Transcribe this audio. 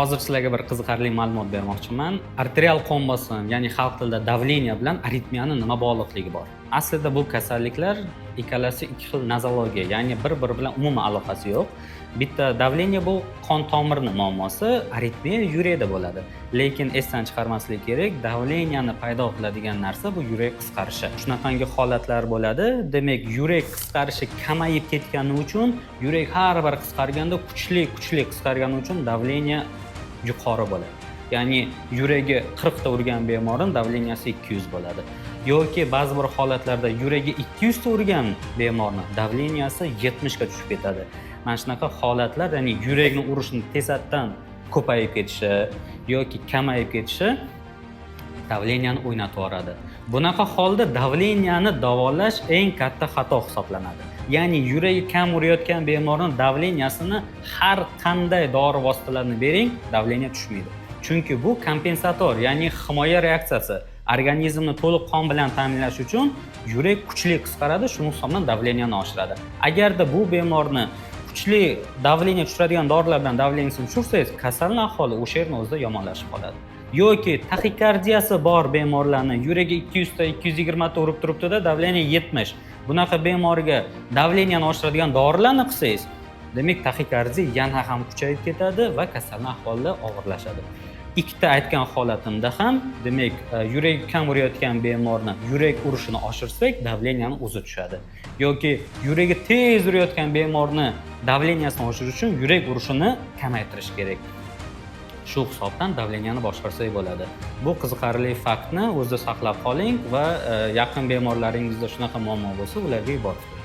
Hozir sizlarga bir qiziqarli ma'lumot bermoqchiman. Arterial qon bosim, ya'ni xalq tilida давление bilan aritmiyani nima bog'liqligi bor? Aslida bu kasalliklar ikkalasi ikki xil nozologiya, ya'ni bir biri bilan umuman aloqasi yo'q. Bitta давление bu qon tomirni muammosi, aritmiya yurakda bo'ladi. Lekin esdan chiqarmaslik kerak, давление ni paydo qiladigan narsa bu yurak qisqarishi. Shunaqangi holatlar bo'ladi, demak, yurak qisqarishi kamayib ketgani uchun, yurak har bir qisqarganda kuchli kuchli qisqargani uchun давление yuqori bo'ladi. Ya'ni yuragi 40 ta urgan bemorni давление si 200 bo'ladi. Yoki ba'zi bir holatlarda yuragi 200 ta urgan bemorni давление si 70 ga tushib ketadi. Mana shunaqa holatlar, ya'ni yurakni urishini to'satdan ko'payib ketishi yoki kamayib ketishi давление ni o'ynatib yuboradi. Bunaqa holda давление ni davolash eng katta xato hisoblanadi. Ya'ni yuragi kam urayotgan bemorni давление sini har qanday dori vositalarini bering, давление tushmaydi. Chunki bu kompensator, ya'ni himoya reaksiyasi. Organizmni to'liq qon bilan ta'minlash uchun yurak kuchli qisqaradi, shuni hisobidan давление ni oshiradi. Agarda bu bemorni kuchli давление tushiradigan dorilar bilan давление sini tushirsangiz, kasalni ahvoli o'sha yerni o'zida yomonlashib qoladi. Yoki taxikardiyasi bor bemorlarni yuragi 200 ta, 220 ta urib turibdida, давление 70. Bunaqa bemorga давление ni oshiradigan dorilarni qilsangiz, demak, taxikardiya yana ham kuchayib ketadi va kasalni ahvoli og'irlashadi. Ikkita aytgan holatimda ham, demak, yuragi kam urayotgan bemorni yurak urishini oshirsak, давление ni o'zi tushadi. Yoki yuragi tez urayotgan bemorni давление sini oshirish uchun yurak urishini kamaytirish kerak. Shu hisobdan давление ni boshqarsak bo'ladi. Bu qiziqarli faktni o'zida saqlab qoling va yaqin bemorlaringizda shunaqa muammo bo'lsa, ularga yuborib qo'ying.